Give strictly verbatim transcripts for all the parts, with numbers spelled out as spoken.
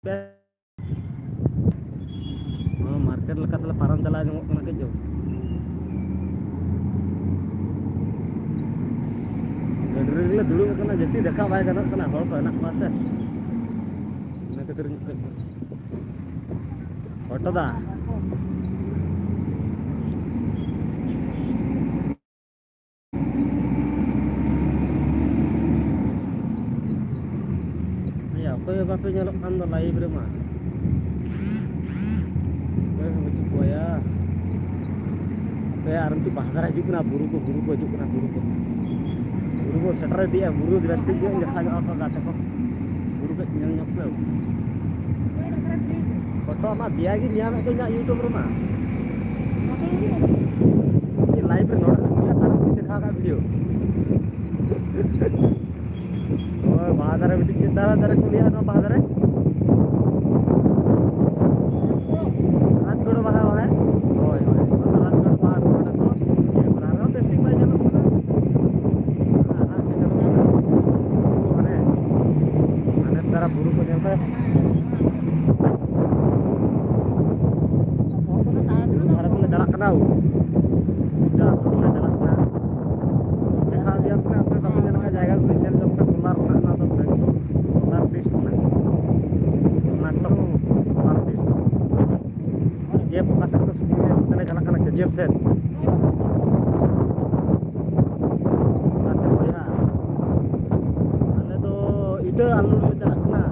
ᱱᱚᱣᱟ ᱢᱟᱨᱠᱮᱴ ᱞᱮᱠᱟ ᱛᱮᱞᱮ ᱯᱟᱨᱚᱢ ᱪᱟᱞᱟᱣ ᱧᱚᱜᱚᱜ ᱠᱟᱱᱟ ᱠᱟᱹᱡ ᱫᱚ᱾ ᱜᱟᱹᱰᱤ ᱨᱮᱜᱮ ᱞᱮ ᱫᱩᱲᱩᱵ ᱟᱠᱟᱱᱟ, ᱡᱟᱹᱥᱛᱤ ᱫᱮᱠᱷᱟᱣ ᱵᱟᱭ ᱜᱟᱱᱚᱜ ᱠᱟᱱᱟ, ᱦᱚᱲ ᱠᱚ ᱦᱮᱱᱟᱜ ᱠᱚᱣᱟ ᱥᱮ, ᱤᱱᱟᱹ ᱠᱷᱟᱹᱛᱤᱨ᱾ ᱯᱷᱳᱴᱳ ᱫᱟ᱾ ᱮᱭᱟ, ᱚᱠᱚᱭ ᱦᱚᱸ ᱵᱟᱯᱮ ᱧᱮᱞᱚᱜ ᱠᱟᱱ ᱫᱚ ᱞᱟᱭᱤᱵᱷ ᱨᱮᱢᱟ᱾ ᱚᱠᱚᱭ ᱦᱚᱸ ᱵᱟᱹᱪᱩᱜ ᱠᱚᱣᱟ ᱭᱟ᱾ ᱦᱟᱯᱮ ᱟᱨ ᱢᱤᱫᱴᱤᱡ ᱵᱟᱦᱟ ᱫᱷᱟᱨᱟ ᱦᱤᱡᱩᱜ ᱠᱟᱱᱟ, ᱵᱩᱨᱩ ᱠᱚ, ᱵᱩᱨᱩ ᱠᱚ ᱦᱤᱡᱩᱜ ᱠᱟᱱᱟ, ᱵᱩᱨᱩ ᱠᱚ᱾ ᱵᱩᱨᱩ ᱵᱚ ᱥᱮᱴᱮᱨ ᱤᱫᱤᱜᱼᱟ, ᱵᱩᱨᱩ ᱵᱮᱥ ᱴᱷᱤᱠ ᱜᱮ ᱫᱮᱠᱷᱟ ᱧᱚᱜᱼᱟ ᱠᱚ ᱜᱟᱛᱮ ᱠᱚ᱾ ᱵᱩᱨᱩ ᱠᱟᱹᱡ ᱧᱮᱞ ᱧᱚᱜ ᱯᱮ᱾ ᱯᱷᱳᱴᱳ ᱟᱢᱟᱜ ᱫᱮᱭᱟ ᱜᱮ ᱧᱟᱢᱮᱫ ᱛᱤᱧᱟ ᱤᱧᱟᱹᱜ YouTube ᱨᱮᱢᱟ᱾ ᱪᱮᱫ ᱞᱟᱭᱤᱵᱷ ᱨᱮ ᱱᱚᱰᱮ ᱠᱷᱚᱱ ᱧᱮᱞ ᱛᱟᱭᱚᱢ ᱛᱮᱧ ᱫᱮᱠᱷᱟᱣ ᱠᱟᱜ ᱵᱷᱤᱰᱤᱭᱳ᱾ ᱱᱚᱣᱟ ᱵᱟᱦᱟ ᱫᱟᱨᱮ ᱢᱤᱫᱴᱤᱡ ᱪᱮᱫ ᱫᱟᱨᱮ, ᱫᱟᱨᱮ ᱠᱚ ᱞᱟᱹᱭᱟ ᱱᱚᱣᱟ ᱵᱟᱦᱟ ᱫᱟᱨᱮ? ᱨᱟᱡᱽᱜᱚᱲ ᱵᱟᱦᱟ, ᱵᱟᱦᱟ᱾ ᱦᱳᱭ, ᱦᱳᱭ, ᱱᱚᱣᱟ ᱫᱚ ᱨᱟᱡᱽᱜᱚᱲ ᱵᱟᱦᱟ, ᱱᱚᱣᱟ ᱫᱚ ᱟᱨᱦᱚᱸ ᱵᱮᱥ ᱴᱷᱤᱠ ᱵᱟᱭ ᱧᱮᱞᱚᱜ ᱠᱟᱱᱟ᱾ ᱟᱨᱟᱜ ᱜᱮ ᱧᱮᱞᱚᱜ ᱠᱟᱱᱟ᱾ ᱦᱟᱱᱮ, ᱦᱟᱱᱮ ᱛᱟᱨᱟ ᱵᱩᱨᱩ ᱠᱚ ᱧᱮᱞ ᱯᱮ᱾ ᱫᱷᱟᱨᱮ ᱠᱷᱚᱱ ᱞᱮ ᱪᱟᱞᱟᱜ ᱠᱟᱱᱟ᱾ ᱡᱟ ᱥᱩᱨ ᱞᱮ ᱪᱟᱞᱟᱜ ᱠᱟᱱᱟ᱾ ᱫᱮᱠᱷᱟᱣ ᱤᱫᱤᱭᱟᱯᱮ, ᱟᱯᱮ ᱵᱟᱯᱮ ᱧᱮᱞ ᱠᱟᱜᱼᱟ ᱡᱟᱭᱜᱟ ᱠᱚ, ᱧᱮᱞ ᱡᱚᱝ ᱯᱮ, solar ᱨᱮᱱᱟᱜ ᱱᱚᱣᱟ ᱫᱚ ᱵᱮᱝᱜᱚᱞ, solar fish ᱠᱟᱱᱟ᱾ ᱚᱱᱟ ᱠᱚ solar fish᱾ ᱡᱮ ᱚᱠᱟ ᱥᱮᱫ ᱠᱚ shooting ᱮᱫ, ᱚᱱᱛᱮ ᱞᱮ ᱪᱟᱞᱟᱜ ᱠᱟᱱᱟ, ᱠᱮ ᱡᱤ ᱮᱯᱷ ᱥᱮᱫ᱾ ᱜᱟᱛᱮ ᱵᱚᱭᱦᱟ, ᱟᱞᱮ ᱫᱚ ᱤᱴᱟᱹ unload ᱞᱮ ᱪᱟᱞᱟᱜ ᱠᱟᱱᱟ᱾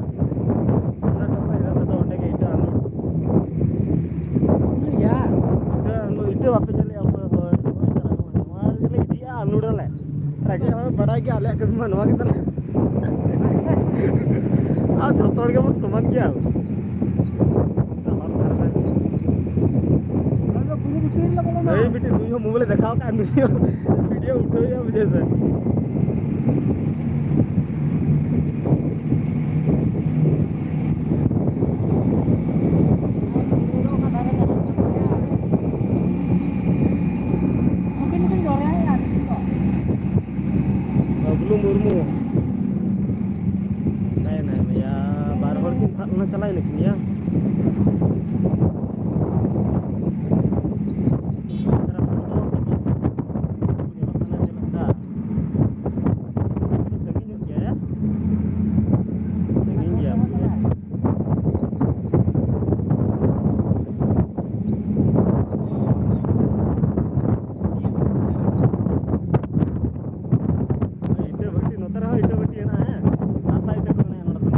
ᱚᱱᱟ ᱠᱚ ᱠᱷᱚᱱ ᱟᱞᱮ ᱫᱚ ᱚᱸᱰᱮ ᱜᱮ ᱤᱴᱟᱹ unload᱾ ᱤᱭᱟ᱾ ᱤᱴᱟᱹ unload, ᱤᱴᱟᱹ ᱵᱟᱯᱮ ᱧᱮᱞᱮᱜᱼᱟ? ᱦᱳᱭ, ᱦᱳᱭ, ᱦᱳᱭ, ᱪᱟᱞᱟᱜ ᱠᱟᱱᱟ᱾ ᱱᱚᱣᱟ ᱨᱮᱜᱮ ᱞᱮ ᱤᱫᱤᱭᱟ, unload ᱟᱞᱮ᱾ ᱨᱮᱸᱜᱮᱡ ᱦᱚᱲ ᱵᱟᱰᱟᱭ ᱜᱮᱭᱟ, ᱟᱞᱮᱭᱟᱜ ᱠᱟᱹᱢᱤ ᱢᱟ ᱱᱚᱣᱟ ᱜᱮ ᱛᱟᱞᱮ᱾ ᱟᱨ ᱡᱚᱛᱚ ᱦᱚᱲ ᱜᱮᱵᱚᱱ ᱥᱚᱢᱟᱱ ᱜᱮᱭᱟ᱾ ᱦᱚᱲ ᱫᱷᱟᱨᱮ ᱨᱮ᱾ ᱱᱚᱣᱟ ᱫᱚ ᱵᱩᱨᱩ ᱵᱷᱤᱛᱤᱨ ᱨᱮ ᱵᱚᱞᱚᱱᱟ᱾ ᱱᱩᱭ ᱢᱤᱫᱴᱤᱡ, ᱱᱩᱭ ᱦᱚᱸ mobile ᱮ ᱫᱮᱠᱷᱟᱣ ᱠᱟᱜᱼᱟ, ᱱᱩᱭ ᱦᱚᱸ video ᱩᱴᱷᱟᱹᱣ ᱦᱩᱭᱩᱜᱼᱟ, ᱵᱩᱡᱷᱟᱹᱣ ᱥᱮ᱾ ᱵᱟᱵᱞᱩ ᱢᱩᱨᱢᱩ᱾ ᱱᱟᱭ, ᱱᱟᱭ ᱵᱷᱟᱭᱟ, ᱵᱟᱨ ᱦᱚᱲ ᱠᱤᱱ ᱥᱟᱵ ᱚᱱᱟ ᱪᱟᱞᱟᱣ ᱞᱮᱠᱷᱟᱱ ᱜᱮ᱾ ᱧᱮᱞᱚᱜ ᱠᱟᱱᱟ ᱪᱮᱫ ᱞᱮᱠᱟ᱾ ᱥᱟᱺᱜᱤᱧ ᱧᱚᱜ ᱜᱮᱭᱟ, ᱥᱟᱺᱜᱤᱧ ᱜᱮᱭᱟ᱾ ᱤᱴᱟᱹ ᱵᱷᱟᱹᱴᱤ, ᱱᱚᱛᱮ ᱨᱮᱦᱚᱸ ᱤᱴᱟᱹ ᱵᱷᱟᱹᱴᱤ ᱦᱮᱱᱟᱜᱼᱟ, ᱦᱮᱸ? ᱦᱟᱥᱟ ᱤᱴᱟᱹ ᱠᱚ ᱢᱮᱱᱟᱜᱼᱟ ᱱᱚᱰᱮ ᱫᱚ᱾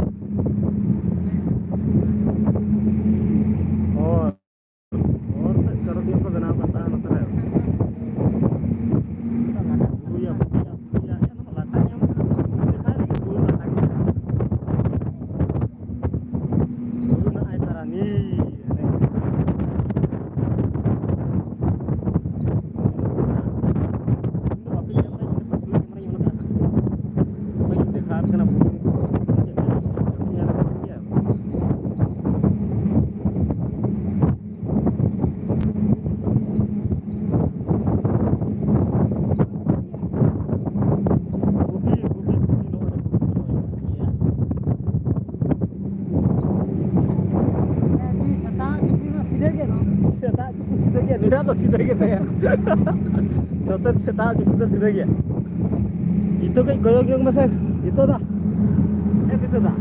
ᱦᱳᱭ᱾ ᱦᱚᱨ ᱥᱮᱫ ᱪᱚᱨᱚᱠ ᱧᱚᱜ ᱠᱚ ᱵᱮᱱᱟᱣ ᱠᱟᱫᱟ ᱱᱚᱛᱮ ᱨᱮ᱾ ᱵᱩᱨᱩᱭᱟ, ᱵᱩᱨᱩᱭᱟ, ᱵᱩᱨᱩᱭᱟ, ᱮ, ᱱᱚᱣᱟ ᱞᱟᱴᱟ ᱧᱟᱢ ᱠᱟᱱᱟ᱾ ᱵᱩᱨᱩ ᱞᱮᱠᱟ ᱜᱮ, ᱵᱩᱨᱩ ᱞᱟᱴᱟ ᱜᱮ᱾ ᱵᱩᱨᱩ ᱱᱟᱜᱼᱟᱭ ᱛᱟᱨᱟ ᱱᱤ, ᱦᱟᱱᱮ᱾ ᱤᱧ ᱫᱚ ᱵᱟᱯᱮ ᱧᱮᱞ ᱠᱟᱫᱟ, ᱤᱧ ᱫᱚ ᱯᱟᱹᱴᱷᱩᱣᱟᱹ ᱠᱮᱢᱮᱨᱟᱧ ᱚᱱ ᱠᱟᱜᱼᱟ᱾ ᱱᱚᱜᱼᱚᱭ ᱤᱧ ᱫᱮᱠᱷᱟᱣ ᱟᱯᱮ ᱠᱟᱱᱟ, ᱵᱩᱨᱩ ᱧᱮᱞ ᱟᱠᱟᱫ ᱜᱮᱭᱟ᱾ ᱜᱩᱯᱤ, ᱜᱩᱯᱤ, ᱜᱩᱯᱤ, ᱱᱚᱜᱼᱚᱭ ᱜᱩᱯᱤ ᱠᱚ ᱨᱚᱦᱚᱭ ᱠᱟᱜ ᱜᱮᱭᱟ᱾ ᱥᱮᱛᱟᱜ ᱜᱩᱯᱤ ᱢᱟ ᱥᱤᱫᱷᱟᱹ ᱜᱮ, ᱱᱚᱣᱟ ᱥᱮᱛᱟᱜ ᱜᱩᱯᱤ ᱥᱤᱫᱷᱟᱹ ᱜᱮᱭᱟ, ᱱᱩᱭᱟᱜ ᱫᱚ ᱥᱤᱫᱷᱟᱹ ᱜᱮ ᱛᱟᱭᱟ᱾ ᱱᱚᱛᱮ ᱥᱮᱛᱟᱜ ᱜᱩᱯᱤ ᱫᱚ ᱥᱤᱫᱷᱟᱹ ᱜᱮᱭᱟ᱾ ᱱᱤᱛᱚᱜ ᱠᱟᱹᱡ ᱠᱚᱭᱚᱜ ᱧᱚᱜ ᱢᱮᱥᱮ, ᱱᱤᱛᱚᱜ ᱫᱚ᱾ ᱦᱮᱸ, ᱱᱤᱛᱚᱜ ᱫᱚ᱾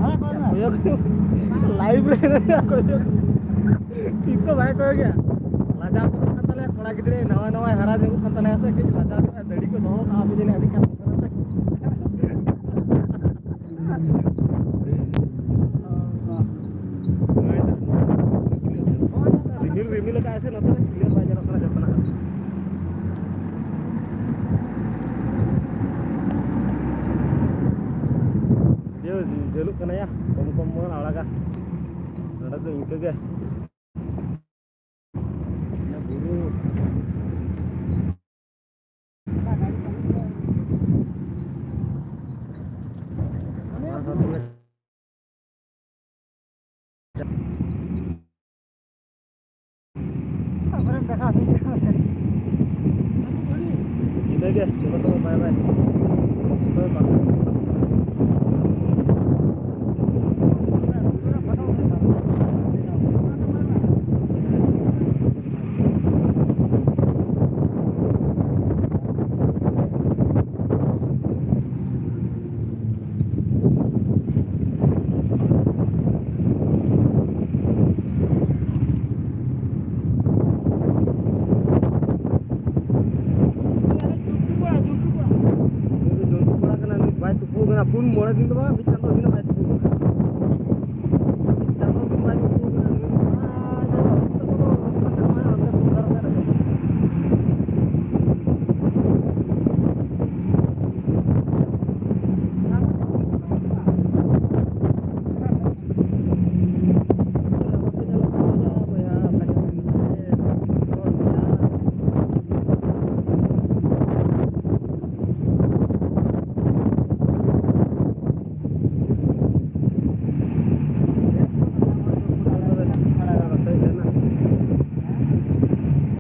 ᱦᱮᱸ, ᱠᱚᱭᱚᱜ ᱢᱮ᱾ ᱠᱚᱭᱚᱜ ᱧᱚᱜ᱾ ᱞᱟᱭᱤᱵᱷ ᱨᱮ ᱦᱮᱱᱟᱜ ᱠᱚᱭᱚᱜ᱾ ᱴᱷᱤᱠ ᱫᱚ ᱵᱟᱭ ᱠᱚᱭᱚᱜ ᱜᱮᱭᱟ᱾ ᱞᱟᱡᱟᱣ ᱜᱚᱫᱚᱜ ᱠᱟᱱ ᱛᱟᱞᱮᱭᱟ ᱠᱚᱲᱟ ᱜᱤᱫᱽᱨᱟᱹ, ᱱᱟᱣᱟ ᱱᱟᱣᱟ ᱦᱟᱨᱟ ᱧᱚᱜᱚᱜ ᱠᱟᱱ ᱛᱟᱞᱮᱭᱟ ᱥᱮ, ᱠᱟᱹᱡ ᱞᱟᱡᱟᱣ ᱧᱚᱜ ᱫᱟᱲᱤ ᱠᱚ ᱫᱚᱦᱚ ᱠᱟᱜᱼᱟ, ᱟᱵᱚ ᱡᱟᱹᱱᱤᱡ ᱟᱹᱰᱤ ᱠᱟᱱ ᱨᱤᱢᱤᱞ ᱨᱤᱢᱤᱞ ᱟᱠᱟᱫ ᱥᱮ ᱱᱚᱛᱮ ᱨᱮ clear ᱵᱟᱭ ᱧᱮᱞᱚᱜ ᱠᱟᱱᱟ ᱡᱚᱛᱚᱱᱟᱜ᱾ ᱤᱭᱟᱹ ᱡᱷᱟᱹᱞᱩᱜ ᱠᱟᱱᱟ ᱭᱟ, ᱠᱚᱢ ᱠᱚᱢ ᱵᱚᱱ ᱟᱲᱟᱜᱟ᱾ ᱱᱚᱰᱮ ᱫᱚ ᱤᱱᱠᱟᱹ ᱜᱮ᱾ ᱵᱩᱨᱩ᱾ ᱤᱱᱠᱟᱹ ᱜᱮ, ᱪᱚᱞᱚ ᱛᱚᱵᱮ, bye bye᱾ ᱛᱚᱵᱮ bye᱾